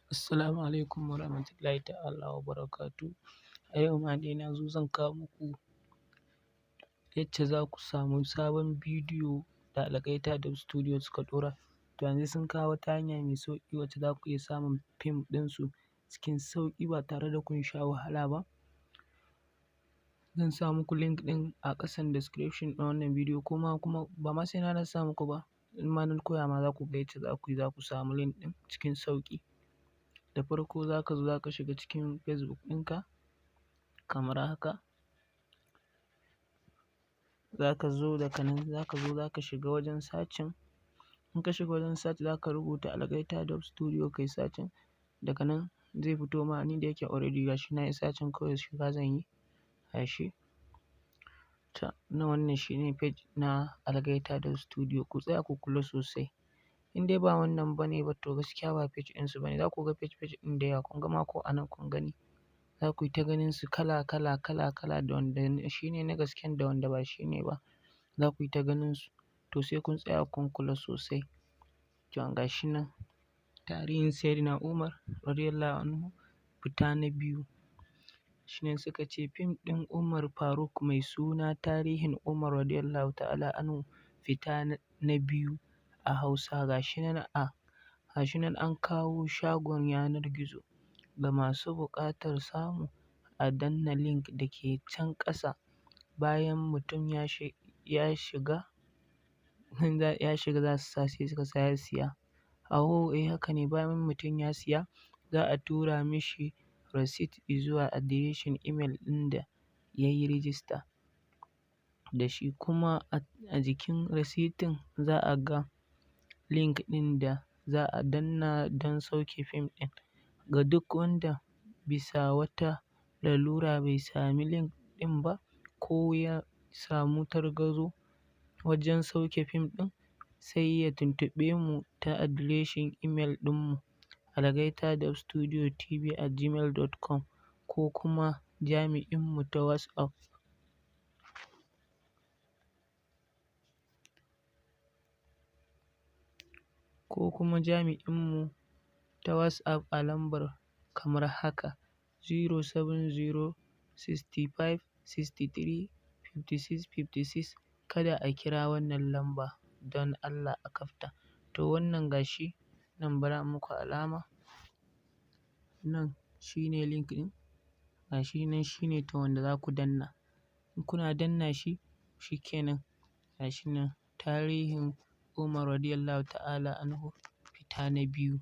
Assalamu alaikum warahmatullahi ta'ala wa barakatuhu. A yau ma dai na zo zan kawo muku yacce za ku samu sabon bidiyo da Algaita Dub Studio suka ɗora. To yanzu sun kawo wata hanya mai sauƙi wacce za ku iya samun fim ɗinsu cikin sauƙi ba tare da kun sha wahala ba. Zan sa muku link ɗin a ƙasan description na wannan bidiyo, kuma ba ma sai na sa muku ba, in ma na koya ma za ku ga yacce za ku yi za ku samu link ɗin cikin sauƙi. Da farko za ka zo za ka shiga cikin Facebook ɗinka kamar haka. Za ka zo daga nan za ka zo za ka shiga wajen searching. In ka shiga wajen search, za ka rubuta Algaita Dub Studio, kai searching. Daga nan zai fito ma. Ni da yake already gashi na yi searching, kawai shiga zan yi. Gashi. Ta na wannan shine page na Algaita Dub Studio. Ku tsaya ku kula sosai. In dai ba wannan bane ba, to gaskiya ba page ɗinsu bane. Za ku ga page page ɗin da yawa. Kun ga ma ko a nan kun gani. Za ku yi ta ganin su kala kala kala kala, da wanda shi ne na gasken da wanda ba shi ne ba. Za ku yi ta ganin su. To sai kun tsaya kun kula sosai. To ga shi nan, tarihin Sayyidina Umar radiyallahu anhu fita na biyu. Shi ne suka ce fim ɗin Umar Faruk mai suna Tarihin Umar radiyallahu ta'ala anhu fita na biyu a Hausa, gashi nan an kawo shagon yanar gizo ga masu buƙatar samu a danna link da ke can ƙasa. Bayan mutum ya shiga, za su sa, sai suka sa ya siya. Oh, eh, haka ne. Bayan mutum ya siya, za a tura mishi receipt izuwa adireshin email ɗin da ya yi rijista da shi, kuma a jikin risitin za a ga link ɗin da za a danna don sauke fim ɗin. Ga duk wanda bisa wata lalura bai sami link ɗin ba ko ya samu tasgaro wajen sauke fim ɗin, sai ya tuntuɓe mu ta adireshin email ɗinmu algaitadubstudiotv@gmail.com, ko kuma jami'inmu ta WhatsApp. Ko kuma jami'inmu ta WhatsApp a lambar kamar haka: 070 65 63 56 56. Kada a kira wannan lamba don Allah a kafta. To wannan gashi nan, bara in muku alama. Nan shine link ɗin, gashi nan shine, to wanda za ku danna. In kuna danna shi, shikenan, gashi nan Tarihin Umar radiyallahu ta'ala anhu fita na biyu.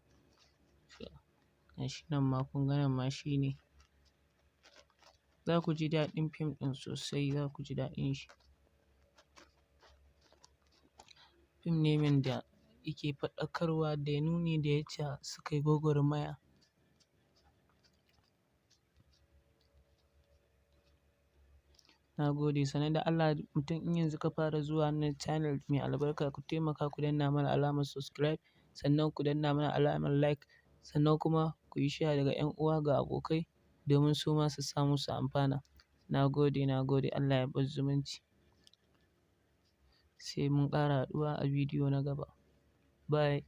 Gashi nan ma kun ga nan ma shine. Za ku ji daɗin fim ɗin sosai, za ku ji daɗin shi. Fim ne wanda yake faɗakarwa da nuni da yacca suka yi gwagwarmaya. Na gode. Sannan da Allah mutum in yanzu ka fara zuwa wannan channel mai albarka, ku taimaka ku danna mana alamar subscribe, sannan ku danna mana alamar like, sannan kuma ku yi share ga 'yan uwa, ga abokai, domin su ma su samu su amfana. Na gode, na gode. Allah ya bar zumunci. Sai mun ƙara haɗuwa a bidiyo na gaba. Bye.